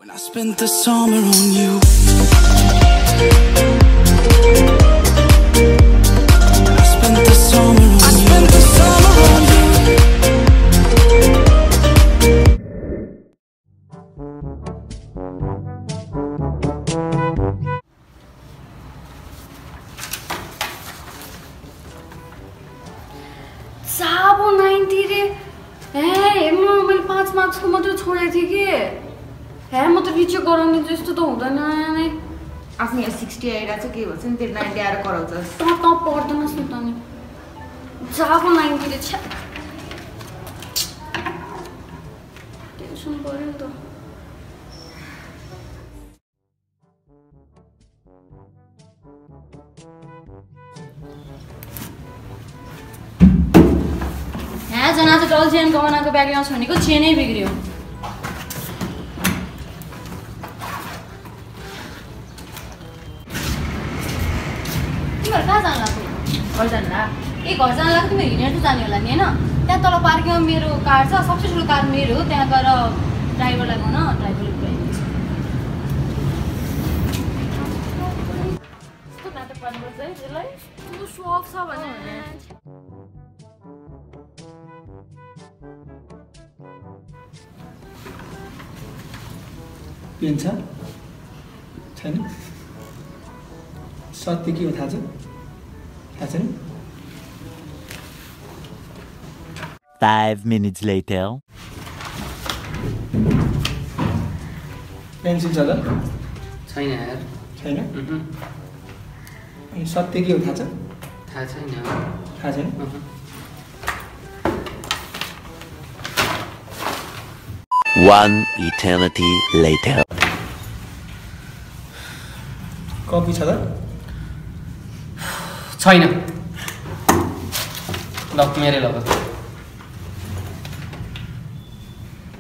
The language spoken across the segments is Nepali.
When I spent the summer on you. I spent the summer on you. I spent the summer on you. साबो 90 रे ए हेर्नु मैले 5 मार्क्स को मात्र छोडेको थिए के हे म त रिचेक गराउने जस्तो त हुँदैन नि आफ्नो यहाँ 60 आइरहेको छ के भन्छ नि त्यो 90 आएर कराउँछस् त पढ्दैनस् न त नि साबो 90 रे छ टेन्सन पर्यो नि त जना त डल चेन गहनाको ब्याग ल्याउँछ भनेको चेनै बिग्रियो तिमीहरू कहाँ जानु लाग्यो घर जानु ला ए घर जानु लाग्यो तिमीहरू हिँडेर त जाने होला नि होइन त्यहाँ तल पार्किङमा मेरो कार छ सबसे ठुलो कार मेरो हो त्यहाँ गएर ड्राइभरलाई भन ड्राइभरले पुऱ्याइदिन्छ कस्तो नाटक गर्नुपर्छ है त्यसलाई कस्तो सो अफ छ भने पेन छ छैन सत्य के हो थाहा छैन 5 minutes later पेन्सिल छ त छैन यार छैन अनि सत्य के हो थाहा छैन One eternity later. कपी छ त छैन ल मेरै लग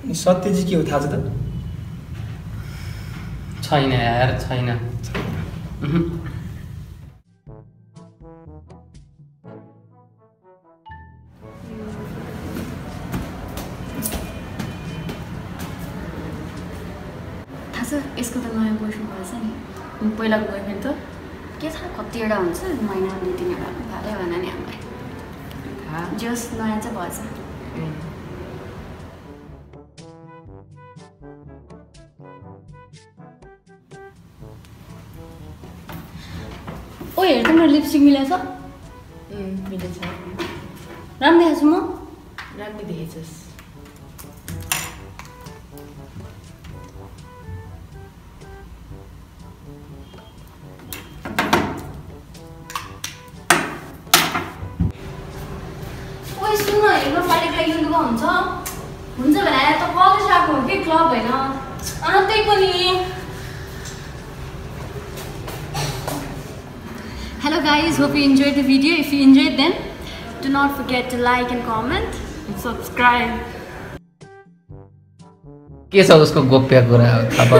अनि सत्य चाहिँ के हो थाहा छ त छैन यार छैन यसको त नयाँ बोयफ्रेन्ड भएछ नि पहिलाको बोयफ्रेन्ड त के थाहा कतिवटा हुन्छ महिना 2-3 वटा भादै भएन नि हामीलाई जस नयाँ चाहिँ भएछ ओ हेर त मेरो लिपस्टिक मिलेछ मिलेछ राम्रो देखेछु म राम्रो देखेछस् हुन्छ भने त कलेज आएको हो कि क्लब होइन त्यही पनि Hello guys, hope you enjoyed the video. If you enjoyed then do not forget to like and comment and subscribe. के छ उसको गोप्य कुरा थाहा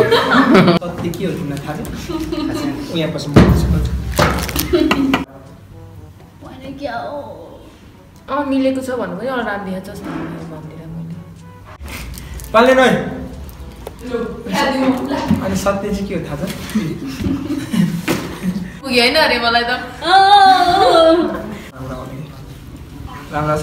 सत्य के हो तिमीलाई थाहा छ ओ यहाँ पछि बोल्छु भने के हो मिलेको छ भन्नु पनि अरू राम्रो देखेछस् भन्दिरा मैले पाल्ने नै अनि सत्य चाहिँ के हो थाहा छ पुगेन अरे मलाई त राम्रो छ